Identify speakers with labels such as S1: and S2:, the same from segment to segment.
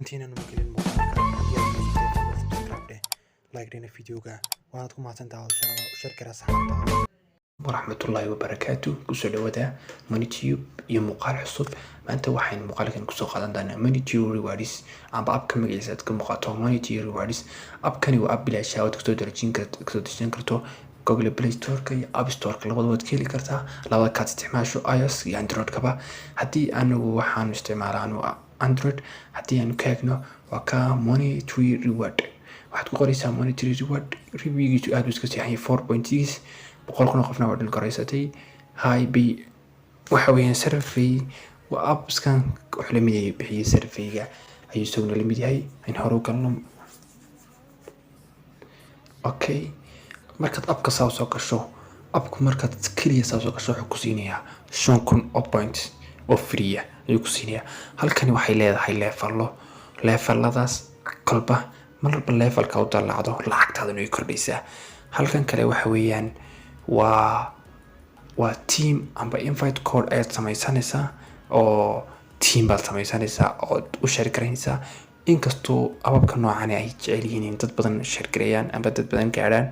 S1: Intiinan u gelin muuqaalka, haddii aad cusubtahay, fadlan subscribe dheh, like dhehna videoga. Waanaad ku mahadsantahay daawashadaada. U share gara asxaabtaada.
S2: Waraxmatullaahi wabarakaatu. Kusoo dhawaada MoneyTube iyo muuqaal cusub. Maanta waxaynu muuqaalkan kusoo qaadan doonaa Moneytube Rewards amba appka magaciisa aad ka muuqato, Moneytube Rewards. Appkani waa app bilaash ah, ood kasoo dejin karto Google Play Store-ka iyo App Store-ka. Labadaba waad ka heli kartaa, labada kaad isticmaasho, iOS iyo Android-kaba. Haddii anagu waxaanu isticmaalaa Android, haddii aanu ka eegno, waa ka Money Tree Reward. Waxaad ku qoraysaa Money Tree Reward. Reviewgiisu aad buu iska siixan yahay, 4.6, 100,000 oo qofna waa dhilgaraysatay. High bay waxa weeyaan survey. Waa appskan wuxuu la mid yahay bixiyey surveyga ayuu isaguna la mid yahay. In hore u galno. Okay, markaad appka saa soo gasho, appku markaad keliya saa soo gasho, wuxuu ku siinayaa 5000 oo point oo free ah ayuu ku siinayaa. Halkani waxay leedahay levelo. Leveladaas kolba marba levelka u dallacdo, lacagtaaduna way kordhaysaa. Halkan kale waxa weeyaan waa team amba invite code ayaad samaysanaysaa, oo team baad samaysanaysaa ood u share garaynaysaa. Inkastoo appabka noocan ay jecel yihiin in dad badan share gareeyaan amba dad badan gaadhaan,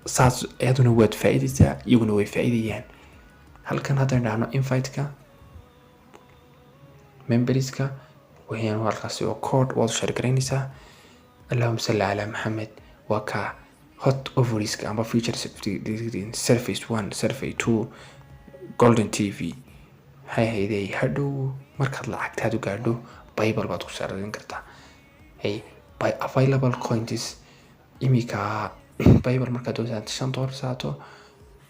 S2: saas iyaduna waad faa'iidaysaa, iyaguna way faa'iidayaan. Halkan haddaan dhahno invite-ka memberska wayaan, halkaasi oo code waad u share garaynaysaa. Allahuma salli calaa Maxamed. Waa ka hot offerska amba features: survey one, survey two, golden TV. Maxay hayday? Hadhow markaad lacagtaadu gaadho, PayPal baad ku saaradin kartaa. Hey, by available coins imika PayPal markaad doonaysaa $5 saato,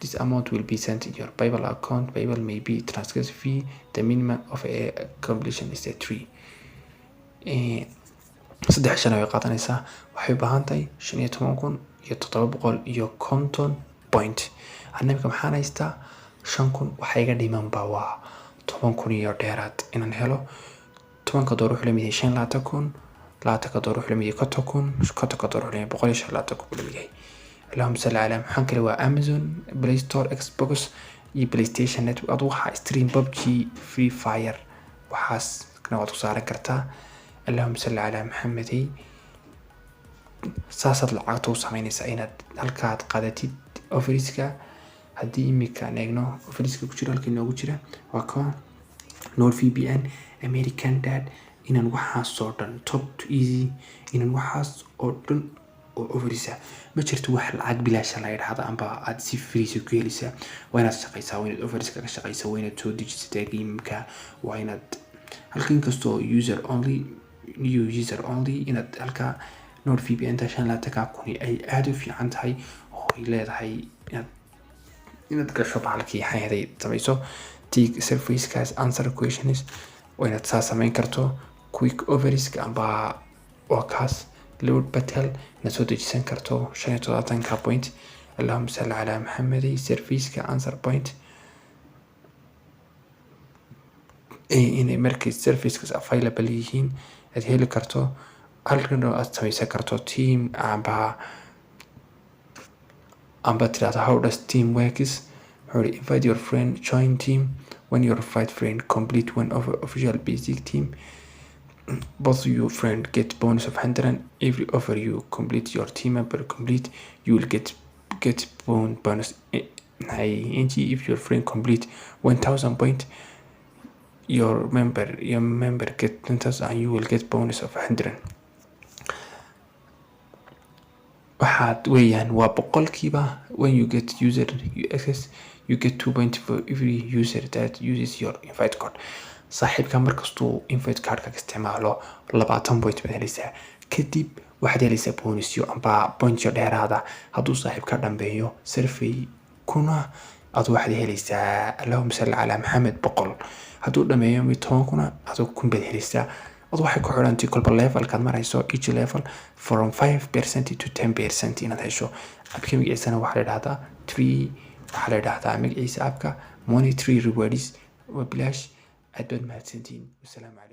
S2: this amount will be sent in your PayPal account. PayPal may be transaction fee. The minimum of a completion is a three. 3 shan way qaadanaysaa. Waxay u baahan tahay 15,750 point. Anamika maxaan haystaa? 5000. Waxa iga dhimanba waa 10,000 iyo dheeraad inaan helo. $10 wuxuu lamid yahay 25,000. $20 wuxuu lamid yahay 50,000. $50 wuxuu lamid yahay 125,000 buu lamid yahay. Allahuma salli calaa. Maxaan kale? Waa Amazon, Play Store, Xbox iyo PlayStation Network. Adu waxaa stream PUBG, Free Fire, waxaasna waad ku saaran kartaa. Allahuma salli calaa Maxamedey. Saasaad lacagta u sameynaysaa inaad halkaad qaadatid offerska. Haddii imika aan eegno offerska ku jira, halka inoogu jira waa ka Nord VPN, American Dad, inaan waxaas oo dhan top to easy, inaan waxaas oo dhan oo offersa. Ma jirto wax lacag bilaasha la yidhaahdo amba aad si free ku heleysaa. Waa inaad shaqaysaa, waa inaad offerska ka shaqaysaa, waa inaad soo dejisataa gameka, waa inaad halka inkastoo user only, new user only, inaad halka Nord VPN ta 25,000 ay aada u fiican tahay oo ay leedahay inaad gasho bahalkii xayday samayso tig surveyskaas, answer questions, waa inaad saa samayn karto. Quick offerska amba waa kaas load battle, inaad soo dejisan karto 75ka point. Allahuma salli calaa Maxamedey. Surveyska answer point, inay markay surveyskas available yihiin aad heli karto. Halkan oo aad samaysan karto team amba tirahdo "How does team works?" Wuxuu yidhi, "Invite your friend, join team. When your invite friend complete one of official basic team, both your friend get bonus of 100. Every offer you complete, your team member complete, you will get bonus ng. If your friend complete 1000 point, your member get 10,000 and you will get bonus of 100." Waxaad weeyaan waa boqolkiiba. "When you get user you access, you get 2 point for every user that uses your invite code." Saaxiibka markastuu invite cardka isticmaalo, 20 point baad helaysaa. Kadib waxaad helaysaa bonusyo amba pointyo dheeraada. Hadduu saaxiib ka dhambeeyo survey kuna, adu waxaad helaysaa, allahuma salli calaa Maxamed, 100. Hadduu dhameeyo mid 10 kuna, adu 1000 baad helaysaa. Adu waxay ku xidhantay kolba levelkaad marayso, each level from 5% to 10% inaad hesho. Appka magaciisana waxaa la idhahdaa tree, waxaa la idhahdaa magaciisa appka Money Tree Rewards. Waa bilaash. Aad baad mahadsantihiin. Wasalaamu calaykum.